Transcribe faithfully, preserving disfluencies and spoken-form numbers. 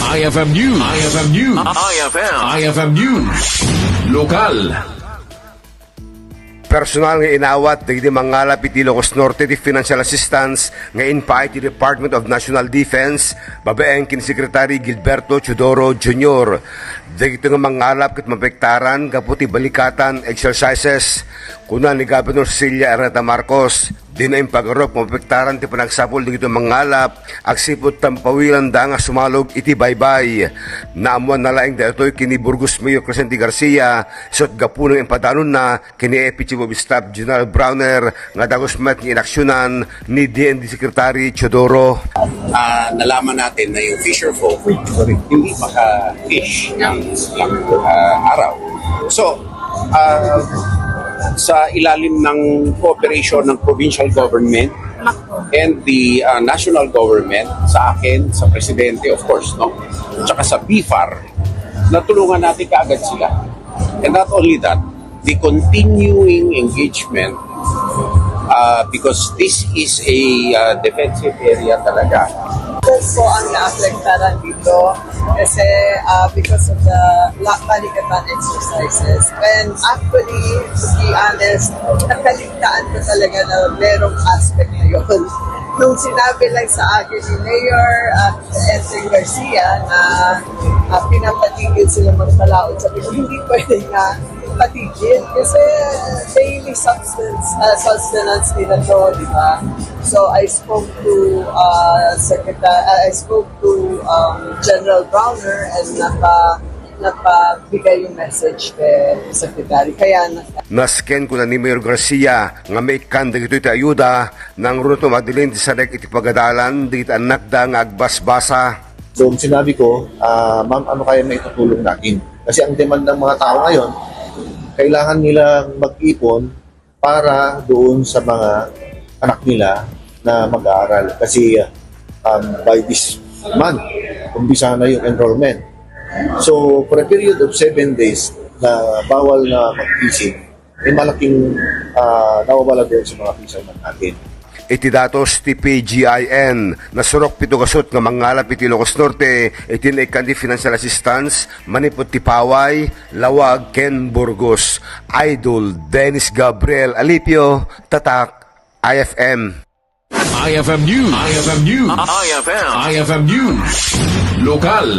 I F M News. I F M News. I F M. I F M News. Lokal. Personal nga inawat dagiti mangalap iti Ilocos Norte ti financial assistance nga impaay ti Department of National Defense babaen ken Secretary Gilberto Teodoro Junior. Dagitoy nga mangalap ket mapektaran gapu ti balikatan exercises. Kuna ni Governor Cecilia Errata Marcos, dina impagarup nga mapektaran ti panagsapul dagitoy mangalap agsipud tampawilanda nga sumalog iti baybay. Naammuanna laeng daytoy ken ni Burgos Mayor Crescente Garcia, isut' gapuna nga impadanonna ken ni F P Chief of Staff General Browner nga dagus met nga inaksionan ni D N D Secretary Teodoro. Ah, nalaman natin na yung fisher folk hindi maka-fish ng ilang ah, araw. So, ah, sa ilalim ng cooperation ng provincial government and the ah, national government, sa akin, sa presidente, of course, no? Tsaka sa B F A R, natulungan natin kaagad sila. And not only that, the continuing engagement, uh, because this is a uh, defensive area talaga. Ito po ang naapektaran dito kasi uh, because of the la- balikatan exercises. And actually, to be honest, nakaligtaan ko talaga na merong aspect na yun. Nung sinabi lang sa akin ni Mayor uh, Edwin Garcia na uh, pinapatigil sila magpalaot, sabi ko, hindi pwede na patigil kasi daily substance, uh, sustenance nila to, di ba? So I spoke to uh, Secretary, uh, I spoke to um, General Browner and napa, napabigay yung message kay Secretary. Kaya nag- Nasken kuna ni Mayor Garcia nga maikkan dagitoy ti ayuda nang runo ti madilin ti sanek iti pagadalan dagiti annakda nga agbasbasa. So, sinabi ko, ah, "Ma'am, ano kaya maitutulong natin?" Kasi ang demand ng mga tao ngayon, kailangan nilang mag-ipon para doon sa mga anak nila na mag-aaral. Kasi um, by this month, umpisa na yung enrollment. So, for a period of seven days na bawal na mag-fishing, may malaking ah, nawawala doon sa mga fisherman natin. Iti datos ti P G I N, nasurok pito gasut nga mangalap iti Ilocos Norte iti naikkan ti financial assistance manipud ti Paway, Laoag ken Burgos. Idol Dennis Gabriel Alipio, Tatak, I F M. I F M News. I F M News. I F M. I F M News. Lokal.